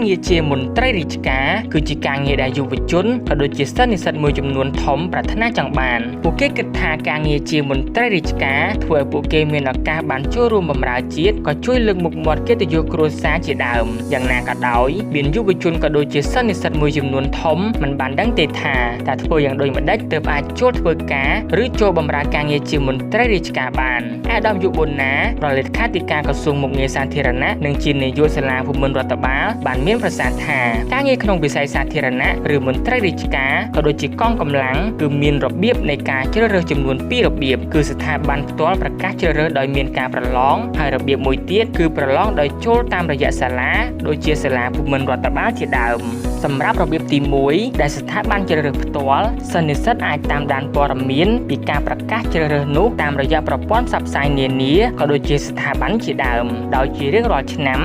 ងារជាមន្ត្រីរាជការគឺជាការងារដែលយុវជនក៏ដូចជាសិស្សនិស្សិតមួយចំនួនធំប្រាថ្នាចង់បានពួកគេគិតថាការងារជាមន្ត្រីរាជការធ្វើឲ្យពួកគេមានឱកាសបានចូលរួមបម្រើជាតិក៏ជួយលើកមុខមាត់កិត្តិយសគ្រួសារជាដើមយ៉ាងណាក៏ដោយមានយុវជនក៏ដូចជាសិស្សនិស្សិតមួយចំនួនធំមិនបានដឹងទេថាតើធ្វើយ៉ាងដូចម្តេចទើបអាចចូលធ្វើការឬចូលបម្រើការងារជាមន្ត្រីរាជការបានឯកឧត្តមយុប៊ុនណារដ្ឋលេខាធិការក្រសួងមុខងារសាធារណៈនិងជានាយកសាលាភូមិន្ទរដ្ឋបាលបានមានប្រសាសន៍ថាការងារក្នុងវិស័យសាធារណៈឬមន្ត្រីរាជការក៏ដូចជាកងកម្លាំងគឺមានរបៀបនៃការជ្រើសរើសចំនួនពីររបៀបគឺស្ថាប័នផ្ទាល់ប្រកាសជ្រើសរើសដោយមានការប្រឡងហើយរបៀបមួយទៀតគឺប្រឡងដោយចូលតាមរយៈសាលាដូចជាសាលាភូមិន្ទរដ្ឋបាលជាដើមសម្រាប់របៀបទី1ដែលស្ថាប័នជ្រើសរើសផ្ទាល់សិស្សនិស្សិតអាចតាមដានព័ត៌មានពីការប្រកាសជ្រើសរើសនោះតាមរយៈប្រព័ន្ធផ្សព្វផ្សាយនានាក៏ដូចជាស្ថាប័នជាដើមដោយជារៀងរាល់ឆ្នាំ។